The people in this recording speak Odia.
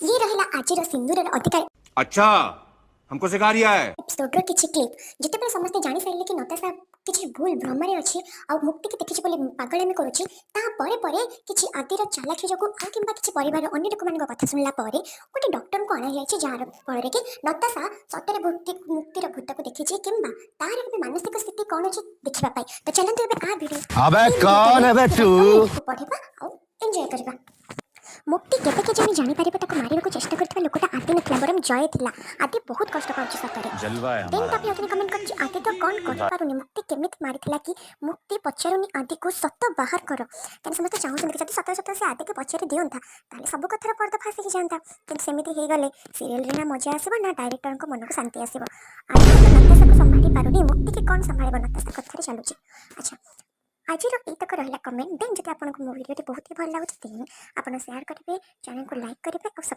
ଇଏ ରହିଲା ଆଜିର ସିନ୍ଦୁରର ଅଧିକାର अच्छा, हमको सिखा रिया है। ଏପିସୋଡର କିଛି କ୍ଲିପ୍। ଯେତେବେଳେ ସମସ୍ତେ ଜାଣିସାରିଲେ କି ନତାଶା କିଛି ଭୁଲ ଭ୍ରମରେ ଅଛି ଆଉ ମୁକ୍ତିକି ଦେଖିଛି ବୋଲି ପାଗଳାମି କରୁଛି, ତାପରେ ପରେ କିଛି ଆଦିର ଚାଲାଖି ଯୋଗୁଁ ଆଉ କିମ୍ବା କିଛି ପରିବାର ଅନ୍ୟ ଲୋକମାନଙ୍କ କଥା ଶୁଣିଲା ପରେ ଗୋଟେ ଡକ୍ଟରଙ୍କୁ ଅଣାଯାଇଛି, ଯାହାର ଫଳରେ କି ନତାଶା ସତରେ ମୁକ୍ତିର ଭୂତକୁ ଦେଖିଛି କିମ୍ବା ତାର ଏବେ ମାନସିକ ସ୍ଥିତି କ'ଣ ଅଛି ଦେଖିବା ପାଇଁ। ତ ଚାଲନ୍ତୁ ଏବେ ଆ ଭିଡ଼ିଓ अबे कौन है बे तू? ପଢ଼ିବା ଆଉ ଏନ୍ଜୟ କରିବା। ମୁକ୍ତି କେବେ କେଜାଣି ଜାଣିପାରିବ, ତାକୁ ମାରିବାକୁ ଚେଷ୍ଟା କରୁଥିବା ଲୋକଟା ଆଦି ନଥିଲା ବରଂ ଜୟ ଥିଲା। ଆଦି ବହୁତ କଷ୍ଟ ପାଉଛି ସତରେ। जलवा है ଦେନ୍ हमारा। ତାପରେ ଆଉଥରେ କମେଣ୍ଟ କରୁଛି, ଆଦି ତ କ'ଣ କରିପାରୁନି, ମୁକ୍ତି କେମିତି ମାରିଥିଲା କି? ମୁକ୍ତି ପଚାରୁନି ଆଦିକୁ, ସତ ବାହାର କର। କାରଣ ସମସ୍ତେ ଚାହୁଁଛନ୍ତି କି ଯଦି ସତ ସତ ସେ ଆଦିକୁ ପଚାରି ଦିଅନ୍ତା, ତାହେଲେ ସବୁ କଥାର ପର୍ଦ୍ଦାଫାଶ ହେଇଯାନ୍ତା। କିନ୍ତୁ ସେମିତି ହେଇଗଲେ ସିରିଏଲରେ ନା ମଜା ଆସିବ, ନା ଡାଇରେକ୍ଟରଙ୍କ ମନକୁ ଶାନ୍ତି ଆସିବ। ଆଦି ତ ନତାଶାକୁ ସମ୍ଭାଳି ପାରୁନି, ମୁକ୍ତିକି କ'ଣ ସମ୍ଭାଳିବ? ନତାଶା କଥାରେ ଚାଲୁଛି। ଆଚ୍ଛା, ଆଜିର ଏଇତକ ରହିଲା କମେଣ୍ଟ। ଦେନ୍ ଯଦି ଆପଣଙ୍କୁ ମୋ ଭିଡ଼ିଓଟି ବହୁତ ହି ଭଲ ଲାଗୁଛି, ଦେନ୍ ଆପଣ ସେୟାର କରିବେ, ଚ୍ୟାନେଲକୁ ଲାଇକ୍ କରିବେ ଆଉ ସବସ୍କ୍ରାଇବ୍